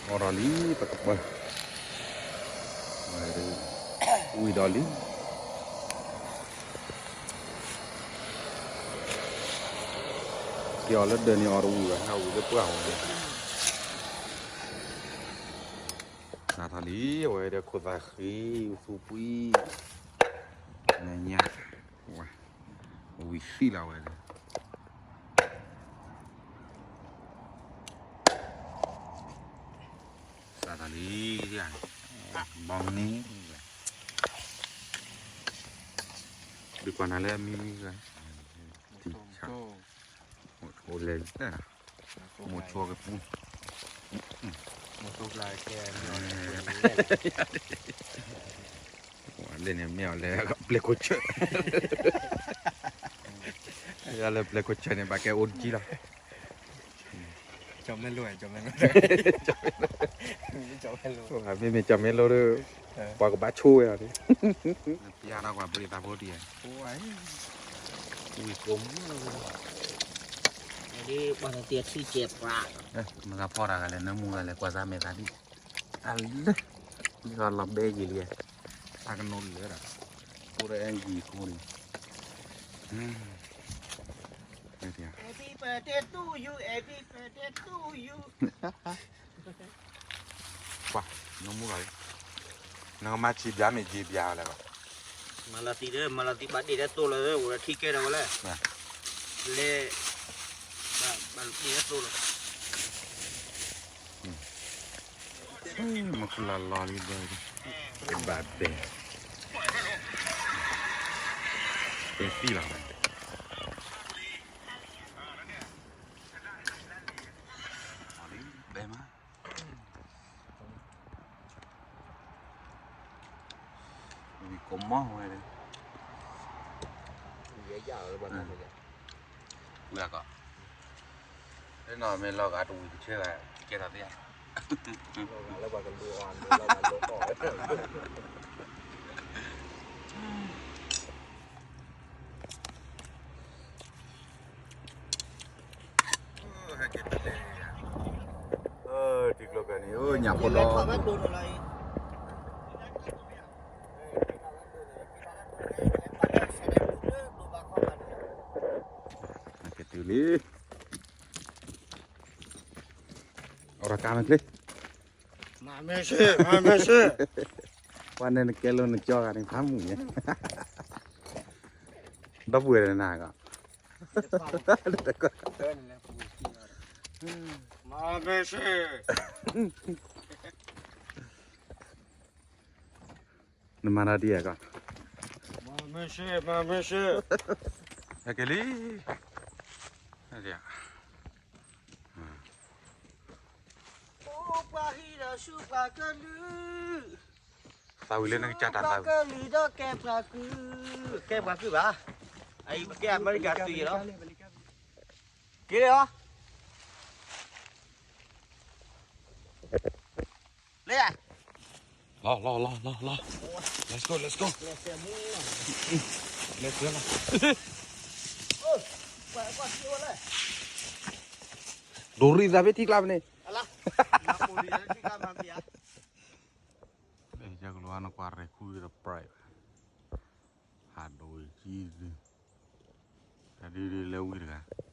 အီၣ်ဒီးလံ ပကပၤ, ဝံၤဒီးလံ, က့ၤအီၤလၢဒၢးန့ၣ်အီၤတဝံၤဘၣ် ဟးဝံၤလၢပှၢ်ဝဲ, စးထီၣ်လံ အဝဲဒီးခိၣ်သးဃ့ သူပှံ, နညါ, ဝံၤသံလီၤဝဲဒီး စးထီၣ်လံ, ဘီမုၢ်န့ၣ်, ဒုးကွၢ်နၤလၢအမံၤဝဲ, အိၣ်လဲၤလၢ, မိၢ်ဆိကပူၤ, မိၢ်ဆိကပူၤ, လၢန့ၣ်မ့ၢ်အီၤလၢပျဲၢ်ခိၣ်ဆၢ, လၢပျဲၢ်ခိၣ်ဆၢန့ၣ် ဘၣ်ကဲအိၣ်တကံလီၤ. ကၠီမဲလိ, ကၠီမဲလိ, ကၠီမဲလိ, မ့မ့ၢ်ကၠီမဲလိဒီး, ပှၤကဘၣ်ဆိဝဲအီၤဒီး, ပျါထီၣ်ကွၢ်ပရံးသးဖိတံၢ်, ဝံၤကိးမုၢ်လီၤ, ဒ်ပှၤတတ့ထံကဲပှၤ, မ့ၢ်သးဖီတၢ်ဂၤလဲၣ် နၢမူဂၤလဲၣ် ကွၢ်သးမဲာ်သးဒ်, တၢ်လၢ, လီၤဘဲယံာ်လံ, တၢ်ကနိလၢာ်ဒီး, ကိးဒီးအဲယံာ်ကိးန့ၣ်, Happy birthday to you, happy birthday to you. ပှၤ, နမူဂၤလံ, နကမၤဆံးဘျါမ့ၢ်ယံာ်ဘျါလဲၣ်ဘၣ်, မၤလီၤသံဒီး မၤလီၤသံဘၣ်ဒ့ၣ်ဒဲးသိလီၤ အိၣ်ဒီးထံကဲဒီးဝဲလဲၣ်, လဲၤ, ဘၣ်ဒ့ၣ်ဒဲးသိလီၤ, မုၢ်ကလီၤလီၤလံဘၣ်, ဘၣ်ဘဲ, သံလီၤ, ဘဲမး ဝံၤကိးမီၢ်ဝဲ, ဝံၤအကီး, နီၢ်မ့ၢ်လီၤဂာ်တဝံၤတဆၢဂၤ, ကဲထီၣ်သ့ဧါ, လၢပှၤကလူအီၤ, ထံကျိဖဲန့ၣ် ညၣ်ဖိဒီး, ကတုၤလံ, အီၣ်တၢ်ကါမ့ၢ်ချ့, မၤမ့ၢ်ဆ့, မၤမ့ၢ်ဆ့, ပှၤန့ၣ်နကဲလိာ်နကၠီဂၤန့ၣ် ဖးမုၢ်ညါ, ဒီပုၢ်ဝဲၢ်နၤကီး, မၤမ့ၢ်ဆ့, နမၤတၢ်ဒ်အံၤကီး, မၤမ့ၢ်ဆ့, မၤမ့ၢ်ဆ့, က့ၤလံ, ပှၤဟံးဒီးဆူပှၤကလုာ်, သးဝံၤလၢနကစၢ်တၢ်သးဝံၤ, ပှၤကလုာ်ဒီးကဲပှၤကုၢ်, ကဲပှၤကုၢ်ဘၣ်, အအံၤပကဲအမဲရကၤသုးယဲလီၤ, က့ၤလီၤ, လၢယၤ, လီၤ လီၤ လီၤ လီၤ လီၤ, let's go, let's go, let's go, လီၤ, ဒိးရံၣ်သးဖဲထံကျါဖဲန့ၣ်, ယကလိနကွၢ်ရဲၣ်ခူဒီး pride ဟးဒိးဝံၤကံ, တၢ်ဒ်ဒ်လဲၤဝံၤတဂၤ